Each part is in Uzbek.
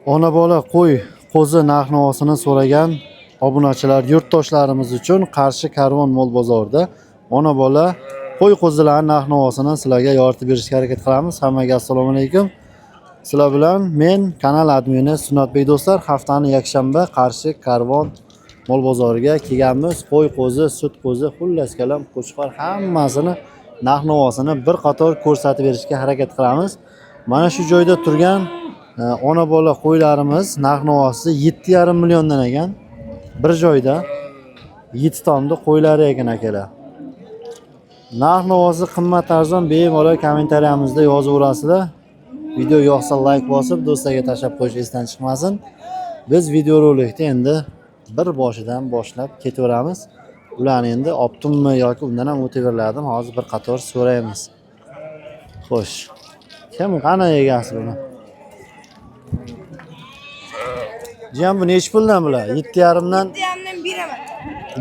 Ona bola qo'y qo'zi narx-navosini so'ragan obunachilar, yurtdoshlarimiz uchun Qarshi Karvon mol bozorida ona bola qo'y qo'zilarning narx-navosini sizlarga yoritib berishga harakat qilamiz. Hammaga assalomu alaykum. Sizlar bilan men kanal admini Sunnatbek do'stlar, haftani yakshanba Qarshi Karvon mol bozoriga kelganmiz. Qo'y qo'zi, sut qo'zi, xullas kalam qo'chqor hammasini narx-navosini bir qator ko'rsatib berishga harakat qilamiz. Mana shu joyda turgan ona bola qo'ylarimiz narx-navosi 7,5 milliondan ekan. Bir joyda 7 tomda qo'ylari ekan akalar. Narx-navosi qimmat arzon bemalol kommentariyamizda yozaverasizlar. Video yoqsa like bosib, do'stlarga tashlab qo'yish esdan chiqmasin. Biz videorolikni endi bir boshidan boshlab ketaveramiz. Ularni endi optimmi yoki undan ham o'taveriladimi, hozir bir qator so'raymiz. Xo'sh. Kim qani egasi buni? Jiyan bu nechi puldan bular? 7,5 dan Yemden beraman.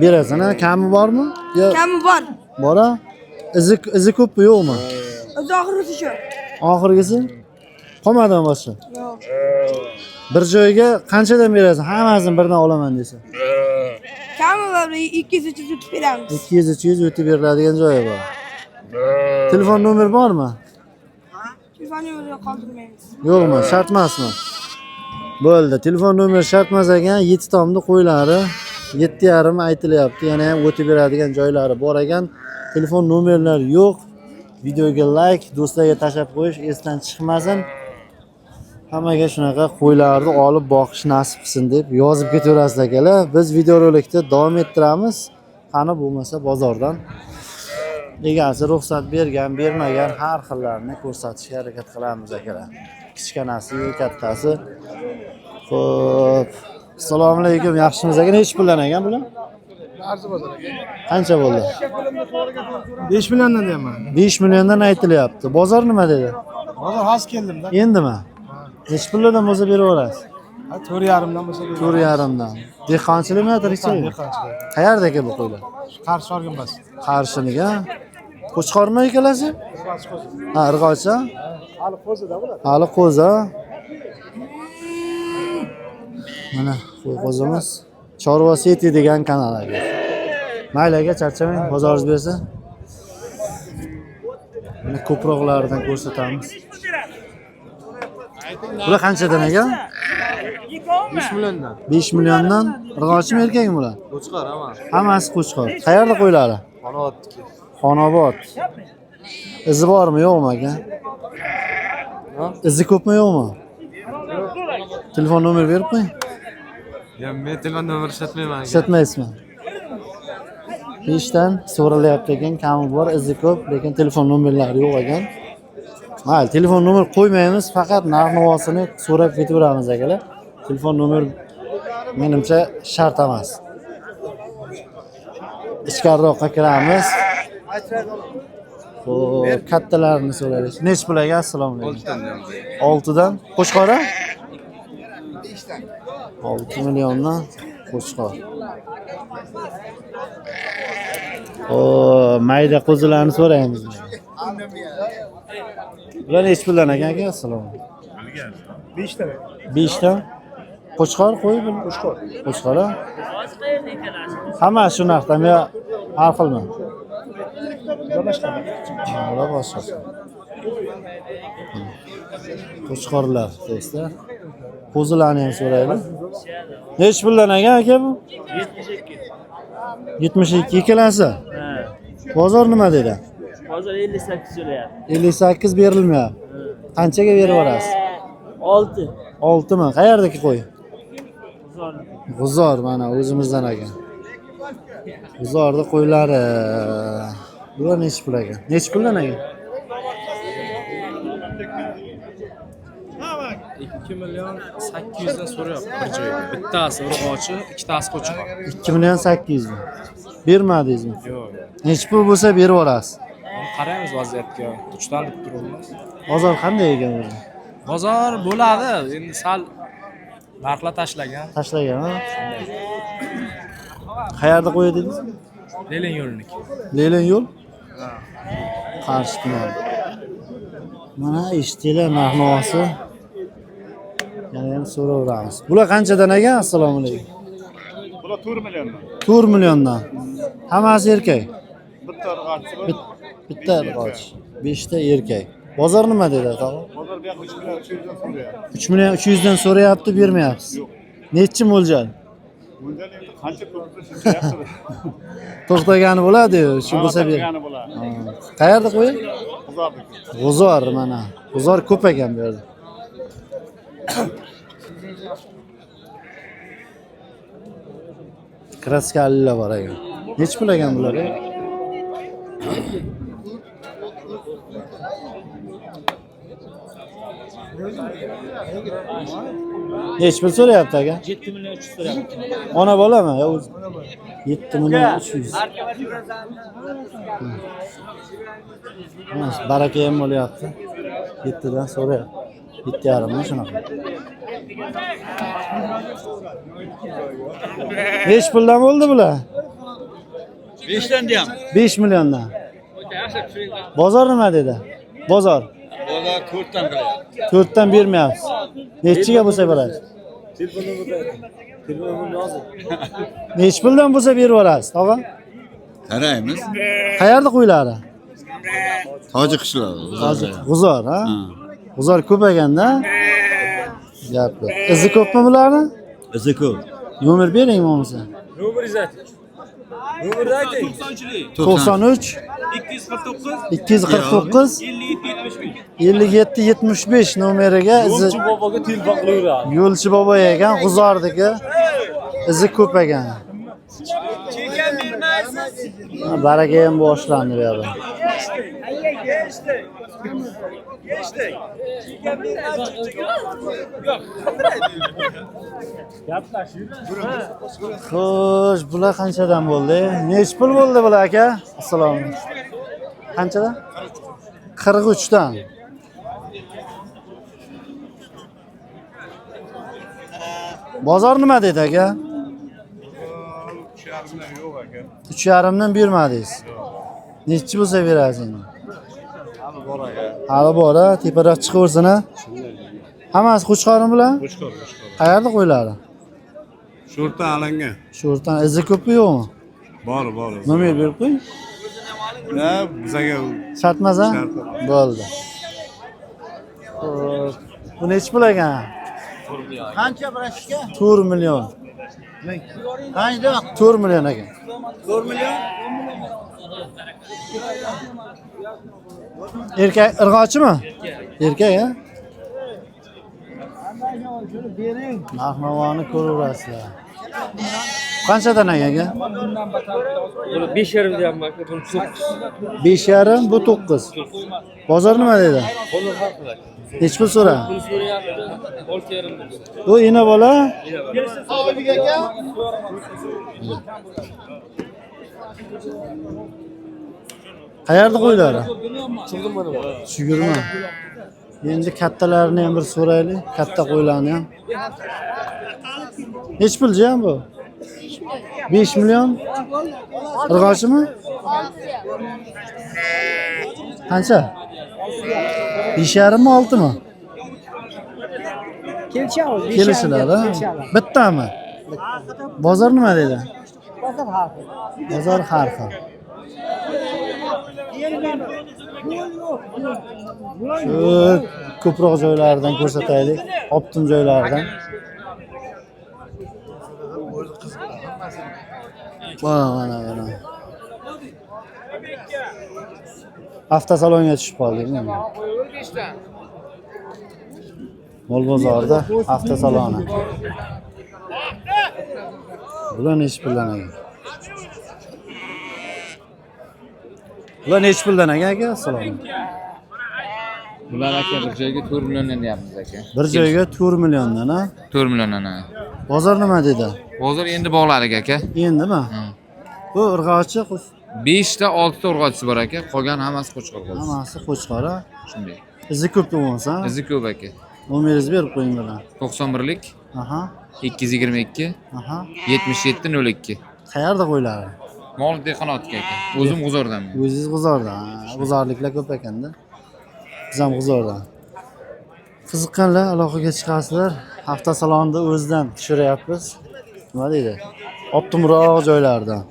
berasan, ha? Kami bormi? Yo, Kami bor. bor a? Izi ko'pmi, yo'qmi? O'zi oxirgisi shu. Oxirgisi? Qolmadimi boshqa? Yo'q. Bir joyga qanchadan berasan? Hammasini birdan olaman desa. Kami bor 200-300 o'tib beramiz. 200-300 o'tib beriladigan joyi bor. Telefon nomer bormi? Telefon nomerini qoldirmaymiz. Yo'qmi? Shart emasmi? Bo'ldi. Telefon nomer shart emas ekan. 7 tomni qo'ylari 7,5 aytilyapti. Yana ham o'tib beradigan joylari bor ekan. Telefon nomerlari yo'q. Videoga like, do'stlarga tashlab qo'yish esdan chiqmasin. Hammaga shunaqa qo'ylarni olib boqish nasib qilsin deb yozib ketaverasizlar akalar. Biz videorolikni davom ettiramiz. Qani bo'lmasa bozordan egasi ruxsat bergan, bermagan har xillarini ko'rsatishga harakat qilamiz akalar. Kichkinasi, kattasi. Xo'p. Assalomu alaykum, yaxshimisiz aka? Nechi puldan ekan bular? Qancha bo'ldi? 5 milliondan deyapman. 5 milliondan aytilyapti. Bozor nima dedi? Hozir hozir keldimda. Endimi? Nechi puldan bo'lsa beraverasiz? Ha, 4,5 dan bo'lsa beramiz. 4,5 dan. Dehqonchilikmi, tirikchilikmi? Dehqonchilik. Qayerda aka bu qo'ylar? Qarshi olgan. Qarshiniki, ha? Qo'chqormi ikkalasi? Ha, irg'ochi. Hali qo'zida bular. Hali qo'zi. Ha? Mana qo'y qo'zimiz. Chorva City degan kanal aka. Mayli aka, charchamang, bozoringiz bersin. Mana ko'proqlaridan ko'rsatamiz. Bular qanchadan aka? 5 milliondan. 5 milliondan. Irg'ochimi, erkakmi bular? Qo'chqor hamma. Hammasi qo'chqor. Qayerda qo'ylari? Xonobodniki. Xonobod. Izi bormi, yo'qmi aka? Izi ko'pmi, yo'qmi? Telefon nomer berib qo'ying. Ya men telefon nomer ishlatmayman aka. Ishlatmaysizmi? 5 dan so'ralyapti ekan, kami bor, izi ko'p, lekin telefon nomerlari yo'q ekan. Mayli, telefon nomer qo'ymaymiz, faqat narx-navosini so'rab ketaveramiz akalar. Telefon nomer menimcha shart emas. Ichkariroqqa kiramiz. Xo'p, kattalarini so'raylik. Nechi pul aka? Assalomu alaykum. 6dan. Qo'chqora? 6 milliondan qo'chqor. O, mayda qo'zilarni so'raymiz. Bular nechi puldan ekan aka? Assalomu alaykum. 5 ta. 5 ta. Qo'chqor qo'y bu? Qo'chqor. Qo'chqor. a? Hammasi shu narxdami yo har xilmi? Ha, ular boshqa. Qo'chqorlar do'stlar. Qo'zilarni ham so'raylik. Nechi puldan ekan aka bu? 72 ikkalasi. Bozor nima dedi? Hozir 58 so'rayapti. 58 berilmayapti. Qanchaga berib yuborasiz? 6. 6 mi? Qayerdagi qo'y? G'uzor. G'uzor mana o'zimizdan ekan. G'uzorni qo'ylari. Bular nechi pul ekan? Nechi puldan ekan? 2 million 800 dan so'rayapti bir joyga. Bittasi urg'ochi, ikkitasi qo'chqor. 2 million 800 ming. Bermadingizmi? Yo'q. Nechi pul bo'lsa berib yuborasiz? Buni qaraymiz vaziyatga. Uchdan deb turibmiz. Bozor qanday ekan o'zi? Bozor bo'ladi. Endi sal narxlar tashlagan. Tashlagan, ha? Qayerda qo'ya dedingiz? Lenin yo'liniki. Lenin yo'l? Qarshi tumani. Mana eshitdinglar narx-navosi. Yana ham so'raveramiz. Bular qanchadan ekan? Assalomu alaykum. Bular 4 milliondan. 4 milliondan. Hammasi erkak. Bitta urg'ochisi bor. Bitta urg'och, 5 ta erkak. Bozor nima dedi tog'a? Bozor bu yoq 3 million 300 dan so'rayapti. 3 million 300 dan so'rayapti, bermayapsiz. Nechi mo'ljal? Bundan endi qancha ko'p bo'lsa shuncha yaxshi. To'xtagani bo'ladi-yu, shu bo'lsa ber. To'xtagani bo'ladi. Ha. Qayerda qo'ying? G'uzordiki. G'uzor mana. G'uzor ko'p ekan bu yerda. Kraskalilar bor ekan. Nechi pul ekan bular? E? Nechi pul so'rayapti aka? 7 million 300 so'rayapti. Ona bolami? Yo o'zi? 7 million 300. Mana baraka ham bo'lyapti. 7 dan so'rayapti. 7,5 mi shunaqa. Nechi puldan bo'ldi bular? 5 dan deyam. 5 milliondan. Bozor nima dedi? Bozor. Bozor 4 dan qilyapti. 4 dan bermayapsiz. Nechiga bo'lsa berasiz? Nechi puldan bo'lsa berib yuborasiz, tog'a? Qaraymiz. Qayerda qo'ylari? Toji qishlog'i. Hozir G'uzor, ha? G'uzor ko'p ekanda. Gap yo'q. Izi ko'pmi bularni? Izi ko'p. Nomer bering bo'lmasa. 93 249 57 75 nomeriga izi Boboga telefon qilaveradi. Yo'lchi bobo ekan, G'uzordiki. Izi ko'p ekan. Ha, baraka ham boshlandi bu yerda. Xo'sh, bular qanchadan bo'ldi? Nechi pul bo'ldi bular aka? Assalomu alaykum. Qanchadan? 43 dan. Bozor nima dedi aka? 3,5 yo'q aka. 3,5 dan bermadingiz. Nechi bo'lsa berasiz endi? Hali bor aka. Hali bor, ha, teparoq chiqaversin, ha. Hammasi qo'chqormi bular? Qo'chqor, qo'chqor. Qayerda qo'ylari? Sho'rtan alangan. Shu o'rtan izi ko'pmi yo'qmi? Bor, bor. Nomer berib qo'ying. Ha, bizaga Shart emas, ha? Shart emas. Bo'ldi. Xo'p, bu nechi pul ekan? Qancha birashga? 4 million. Qancha? 4 million ekan. 4 million. Erkak irg'ochimi? Erkak, ha? Narx-navoni ko'raverasizlar. Qanchadan ekan aka? Buni 5,5 deyapman aka, buni 9. 5,5, bu 9. Bozor nima dedi? Buni har xil aka. Nechi pul so'ra? Buni so'rayapti 6,5 dedi. Bu ina bola qayerda qo'ylari? Chugurma. Endi kattalarini ham bir so'raylik, katta qo'ylarni ham. Nechi pul jiyan bu? 5 million. Irg'ochimi? Qancha? 5,5 mi, 6 mi? Kelishiladi. Ha? Bittami? Bozor nima dedi? Bozor har xil. Shu ko'proq joylaridan ko'rsataylik, optim joylaridan. Mana mana mana. Avtosalonga tushib qoldik mana. Mol bozorida avtosaloni. Bular nechi puldan ekan? Bular nechi puldan ekan aka? Assalomu alaykum. Bular aka bir joyga 4 milliondan deyapmiz aka. Bir joyga 4 milliondan, ha? 4 milliondan ha. Bozor nima dedi? Bozor endi bog'ladik aka. Endimi? Ha. Bu urg'ochi 5 ta 6 ta urg'ochisi bor aka, qolgan hammasi qo'chqor qo'zi. hammasi qo'chqor, ha? Shunday. Izi ko'p bo'lmasa, ha? Izi ko'p aka. Nomeringizni berib qo'ying bilan. 91lik Aha, 222 aha. 77 02. Qayerda qo'ylari? Mol Dehqonotga aka. O'zim G'uzordanman. O'zingiz G'uzordan. Ha, G'uzorliklar ko'p ekanda. Biz ham G'uzordan. Qiziqqanlar aloqaga chiqasizlar. Avtosalonni o'zidan tushiryapmiz. Nima deydi? Optimroq joylardan.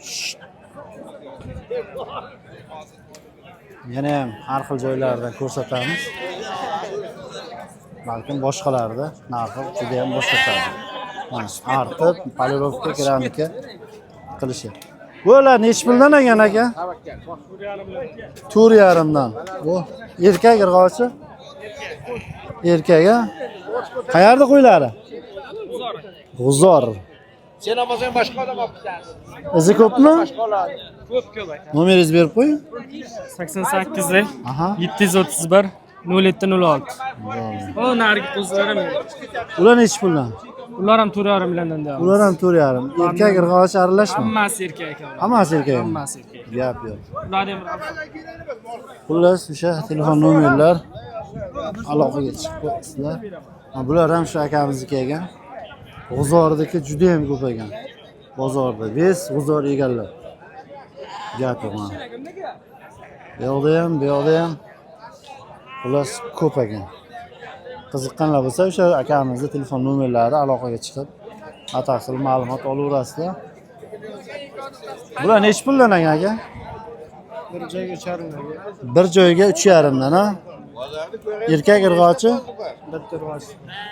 Yana ham har xil joylardan ko'rsatamiz. Balkim boshqalarida narxi juda ham boshqacha. Mana artib, polirovka, keramika qilishi. Bular nechi puldan ekan aka? 4,5dan. Bu erkak irg'ochi? Erkak, a? Qayerda qo'ylari? G'uzor. Sen olmasang boshqa odam olib ketadi. Izi ko'pmi? Ko'p ko'p aka. Nomeringizni berib qo'ying. 88 Aha. 731 0706. O narigi qo'zilar ham. Ular nechi puldan? Ular ham 4,5 milliondan deyapmiz. Ular ham 4,5. Erkak irg'ochi aralashmi? Hammasi erkak aka. Ular. Hammasi erkak. Hammasi erkak. Gap yo'q. Ular ham Xullas, o'sha telefon nomerlar aloqaga chiqib qo'yasizlar. Ha, bular ham shu akamizniki ekan. G'uzordiki juda ham ko'p ekan. Bozorda 5 g'uzor egallab. Gap yo'q mana. Bu yoqda ham, bu yoqda ham xullas ko'p ekan. Qiziqqanlar bo'lsa, o'sha akamizni telefon nomerlari aloqaga chiqib, batafsil ma'lumot olaverasizlar. Bular nechi puldan ekan aka? Bir joyga 3,5dan, ha? Erkak irg'ochi?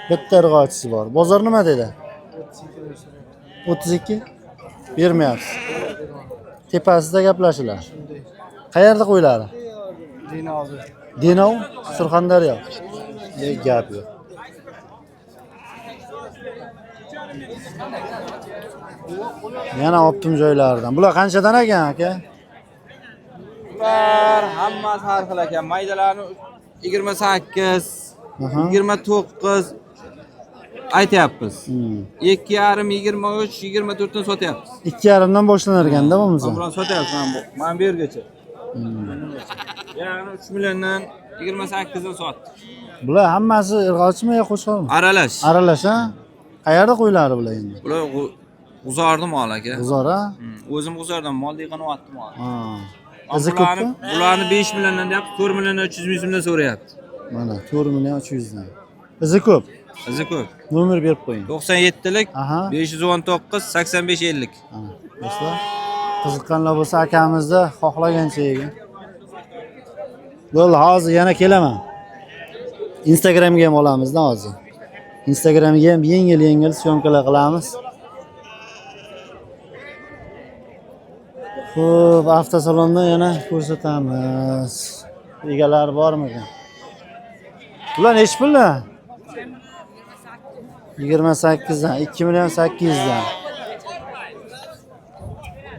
Bitta irg'ochisi bor. Bozor nima dedi? 32 bermayapsiz. Tepasida gaplashiladi. Qayerda qo'ylari? Denov, Surxondaryo. Gap yo'q. Yana optim joylaridan. Bular qanchadan ekan aka? Bular hammasi har xil ekan. Maydalarni 28, 29 aytyapmiz. 2,5, 23, 24 dan sotyapmiz. 2,5dan boshlanar ekanda bo'lmasa. Bularni sotyapmiz mana bu. Mana bu yergacha. Ya'ni 3 milliondan 28 dan sotdik. Bular hammasi irg'ochimi yo qo'shqormi? Aralash. Aralash, ha? Qayerda qo'ylari bular endi? Bular G'uzorni mol aka. G'uzor, ha? O'zim G'uzordan mol deganiyapti mol. Ha. Izi ko'pmi? Bularni 5 milliondan deyapti, 4 million 300 ming so'mdan so'rayapti. Mana 4 million 300 dan. Izi ko'p. Izi ko'p. Nomer berib qo'ying. 97lik Aha. 519 85 50. Ana, do'stlar, qiziqqanlar bo'lsa akamizda xohlagancha yegan. Bo'ldi, hozir yana kelaman. Instagramga ham olamizda hozir. Instagramga ham yengil-yengil syomkalar qilamiz. Xo'p, avtosalonda yana ko'rsatamiz. Egalari bormikan? Bular nechi puldan? 28 dan, 2 million 800 dan.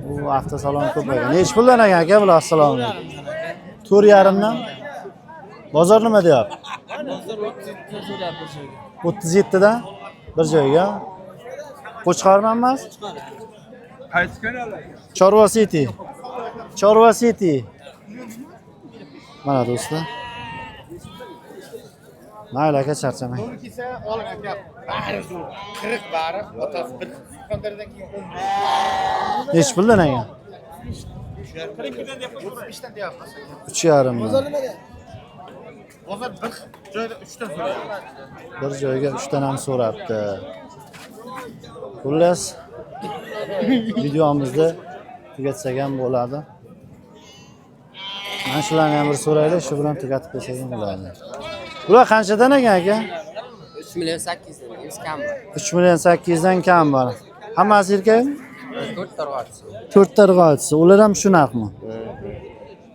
Bu avtosalon ko'p ekan. Nechi puldan ekan aka bular? Assalomu alaykum. 4,5 dan. Bozor nima deyapti? 37 dan bir joyga. Qo'chqormi hammasi? Chorva City. Chorva City. Mana do'stlar. Mayli aka, charchamang. Kelsa oling aka. Bari zo'r. 40 bari, otasi bir Surxondaryodan keyin 10. Nechi puldan ekan? 35 dan deyapmiz. 3,5 dan. Bozor bir joyda 3 dan so'rayapti. Bir joyga 3 dan ham so'rabdi. Xullas, videomizni tugatsak ham bo'ladi. Mana shularni ham bir so'raylik, shu bilan tugatib qo'ysak ham bo'ladi. Bular qanchadan ekan aka? 3 million 800 dan yuz kam bor. 3 million 800 dan kam bor. Hammasi erkakmi? 4 ta urg'ochisi. 4 ta urg'ochisi. Ular ham shu narxmi?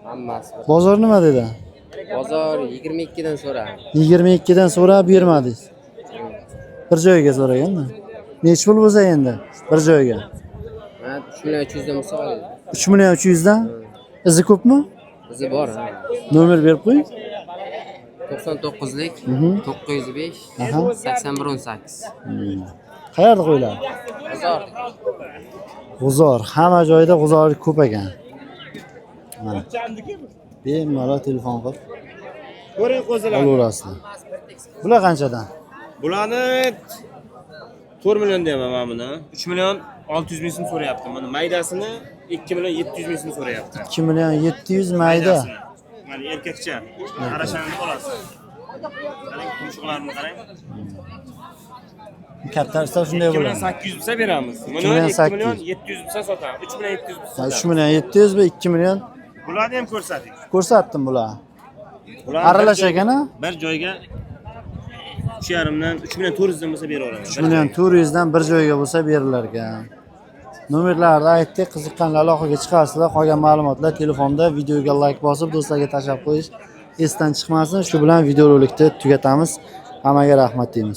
Hammasi. Bozor nima dedi? Bozor 22 dan so'radi. 22 dan so'rab bermadingiz. Bir joyga so'raganda. Nechi pul bo'lsa endi bir joyga? Mana 3 million 300 dan bo'lsa oladi. 3 million 300 dan? Izi ko'pmi? Izi bor ha. Nomer berib qo'ying. 99lik 905 81 18. Qayerda qo'yiladi? G'uzor. G'uzor. Hamma joyda g'uzor ko'p ekan. Mana. Bemalol telefon qilib Ko'ring qo'zilar. olaverasizlar. Bular qanchadan? Bularni 4 million deyapman mana buni. 3 million 600 ming so'm so'rayapti. Mana maydasini 2 million 700 ming so'm so'rayapti. 2 million 700 mayda. Mana erkakcha. Qarashangiz olasiz. Qarang, tumshuqlarini qarang. Katta shunday 2 million bo'ladi. 800 bo'lsa beramiz. Buni 2 million 2 million 800. 700 bo'lsa sotamiz. 3 million 700 bo'lsa 3 sotamiz. million 700 va 2 million Bularni ham ko'rsating. ko'rsatdim bularni. Bularni Aralash ekan a? Bir joyga 3,5 dan 3 million 400 dan bo'lsa beraveraman. 3 million 400 dan bir joyga bo'lsa berilar ekan. Nomerlarni aytdik, qiziqqanlar aloqaga chiqasizlar. Qolgan ma'lumotlar telefonda, videoga like bosib, do'stlarga tashlab qo'yish esdan chiqmasin. Shu bilan videorolikni tugatamiz. Hammaga rahmat deymiz.